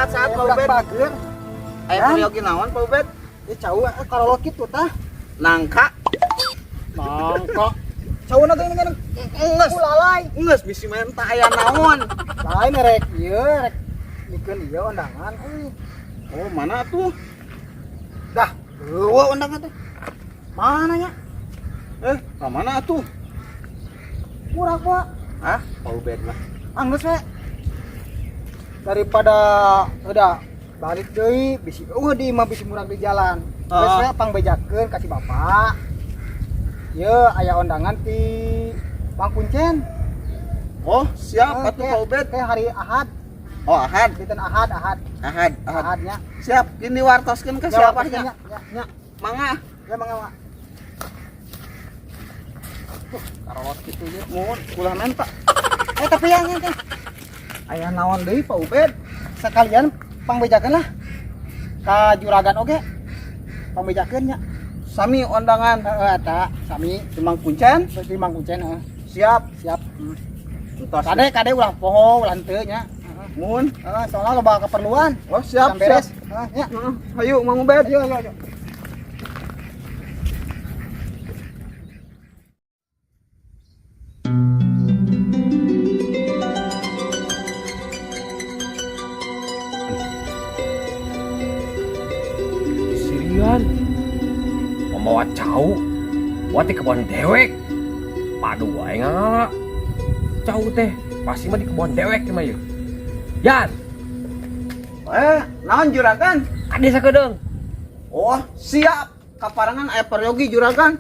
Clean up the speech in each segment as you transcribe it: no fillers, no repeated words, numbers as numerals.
Sehat-sehat Pak Ubed. Bager. Aya peryogi naon Pak Ubed? Ya cau karolot kitu tah. Nangka. Nangka. Cauna teh ngene. Geus. Ulalai. Geus bisi menta aya naon. Lain rek ieu rek mikeun ieu undangan euy. Oh, mana tuh? Dah, eueuh undangan teh. Mana nya? Ka mana atuh? Murah Pak. Ah, Pak Ubed mah. Anggeus we. Daripada udah balik deui bisi eueuh di imah bisi murah di jalan. Geus we pangbejakeun ka si bapak. Ieu aya undangan ti Bang Kuncen. Oh, siap atuh Pak Ubed. Kayak hari Ahad. Oh, Ahad. Dinten Ahad, Ahad. Ahad, Ahad. Ahadnya. Siap, kini wartoskeun ka siapa nya? Nya, nya. Mangga. Ya mangga, Pak. Karolot kitu ye. Muhun, ulah menta. Tapi yang ini Aya naon deui Pak Ubed? Sekalian pangbejakeun lah. Ka juragan oge. Pangbejakeun nya. Sami undangan. Heeh, eta sami Di Mang Kuncen. di Mang Kuncen heeh. Siap. Siap. Entos. Kade kade ulah poho ulah henteu nya. Muhun. Heeh, soalnya loba keperluan. Oh, siap, Can beres. siap. Heeh, nya. Heeh, hayu Mang Ubed. Ayo, ayo, ayo. Sirian mamawa cau buat di kebon dewek padu wae ngala cau teh pasti mah di kebon dewek mah yeuh. Yan Naon juragan? Kade sakedeung. Oh, siap. Kaparangan aya peryogi juragan.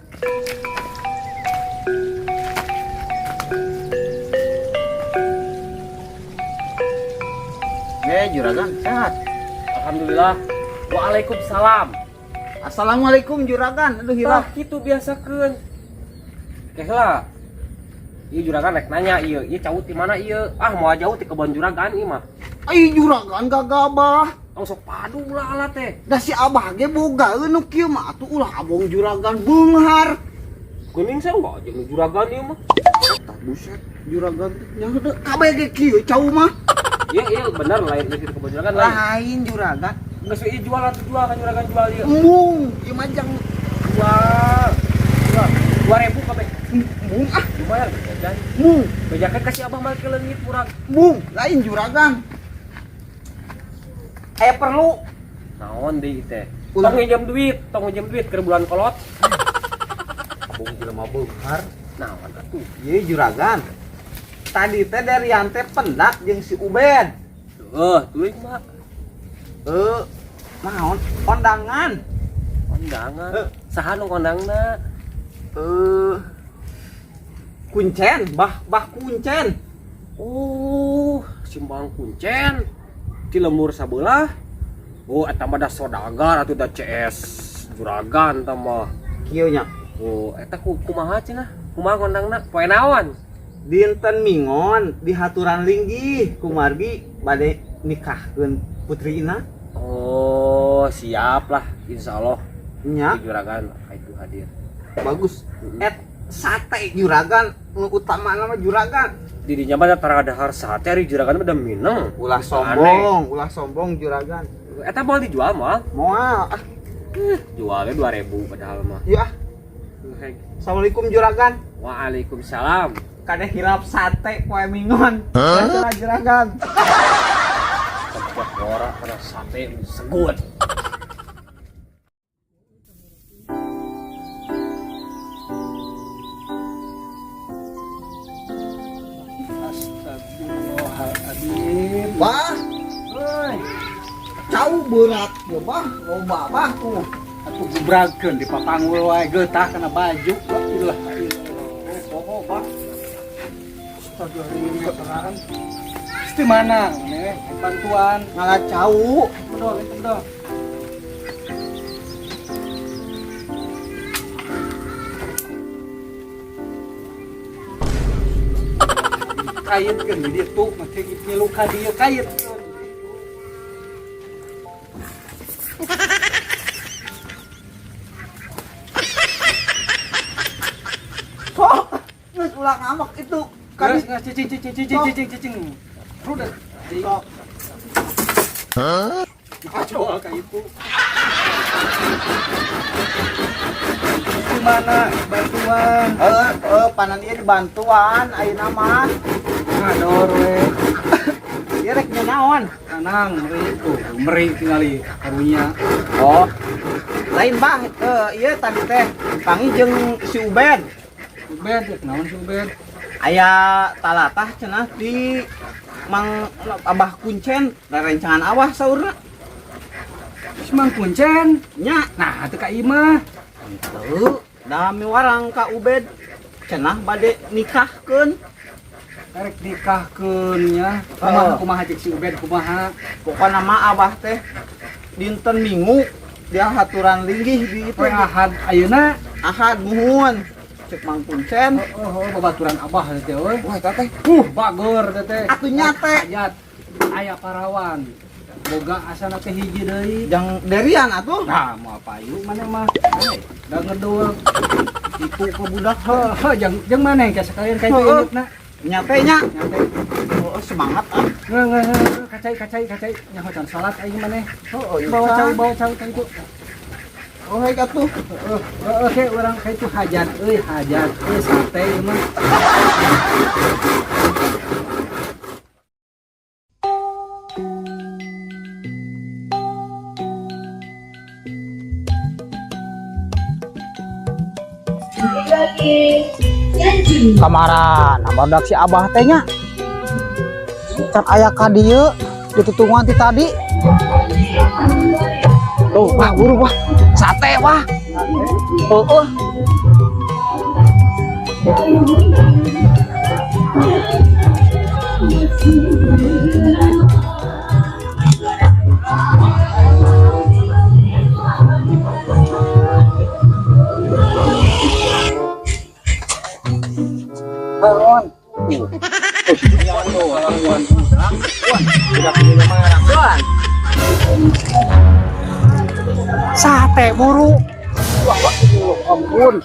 Juragan sehat. Alhamdulillah. Waalaikumsalam. Assalamualaikum juragan. Aduh Tah hilap. kitu biasakeun. Keh lah. Ieu juragan rek nanya ieu, ieu cau ti mana ieu? Ah moal jauh ti kebon juragan ieu mah. Ai juragan gagabah. Tong sok padu lah alat teh. Da si abah ge boga nu kieu mah atuh ulah abong juragan beunghar. Geuning saya aja nu juragan ieu mah. Tah buset juragan teh nya heueuh kabeh ge kieu cau mah. Iya iya bener lain di kebon juragan lain. Lain juragan. Geus ieu jual atuh jual kan juragan jual ieu. Embung, ieu mah jang Jual. Jual. 2000 kabeh. embung ah, Lumayan jajan. embung, Bejakan kasih abah mah ke leungit murag. embung, lain juragan. Aya perlu Naon deui teh? Ulah. Tong nginjem duit, tong nginjem duit keur bulan kolot. abong jelema beunghar. Naon atuh? Ieu juragan. Tadi teh Derian teh pendak jeung si Ubed. Heuh, tuluy mah. Naon? Kondangan. Kondangan. Saha nu kondangna? Kuncen, bah kuncen. Oh, simbang kuncen. Ti lemur sabelah. Oh, eta mah da sodagar atuh da CS juragan eta mah. Kieu nya. Oh, eta kumaha cenah? Kumaha kondangna? Poe naon? Dinten Mingon di haturan linggih kumargi bade nikahkeun putrina. Oh, siap lah insyaallah. Nya Juragan itu hadir. Bagus. Et sate juragan nu utama nama juragan. Dirinya mah tara dahar sate ari juragan mah da mineng. Ulah sombong, ulah sombong juragan. Eta moal dijual moal? Moal. Ah, Jualnya 2000 padahal mah. iya. Assalamualaikum juragan. Waalaikumsalam. Kade hilap sate poe Mingon. Huh? Juragan. Tempat ngora kana sate segut. Astagfirullahaladzim. Bah, Euy, cau berat ya bah, loba bah tuh. atuh gubragkeun di papanggul wae geutah kana baju. La ilaha illallah. Oh, bah. Astagfirullahaladzim. Di mana? Nih, bantuan. Ngalah cau. Bedol, itu bedol. Kaitkeun di ditu, mesti ngilu ka dieu kaitkeun. Sok, geus ulah ngamuk itu. Geus, geus, cicing, cicing, cicing, cicing, cicing. Rudet. Sok. Kacau ka itu. Gimana bantuan? Heeh, panan ieu dibantuan ayeuna mah. Ngador we. Ieu rek naon? Tanang meri tuh, meri tingali karunya. Oh. Lain bah, ieu tadi teh panggih jeung si Ubed. Ubed, naon si Ubed? Aya talatah cenah di Mang Abah Kuncen, rerencangan awah saurna. Si Mang Kuncen. Nya, Nah, teu ka imah. henteu, da miwarang ka Ubed cenah bade nikahkeun. Rek nikahkeun nya. Kumaha kumaha cek si Ubed kumaha? Pokona mah abah teh dinten Minggu dia haturan linggih di itu Poe Ahad ayeuna. Ahad muhun cek Mang Kuncen. Oh, babaturan abah teh euy. Wah, eta teh Bageur teh teh. Atuh nyate. Hayat aya parawan. Boga asana teh hiji deui. Jang derian atuh. Nah, mau payu maneh mah. Da ngedul. Tipu ke budak. Heuh, jang jang maneh ka sekalian ka itu Heeh. indukna. Nyate nya. Nyate. Oh, semangat ah. Nge nge nge kacai kacai kacai nyaho can salat aing maneh. Oh, iya. Bawa cau bawa cau ka itu. Oh, hei atuh. Heeh, heeh ke urang ka itu hajat euy, hajat euy sate ieu mah. Kamaran, barudak si Abah teh nya. Can aya ka dieu ditutungan ti tadi. Tuh, wah buru wah. Sate wah. Heeh. Bangun. Sate buru. Ampun.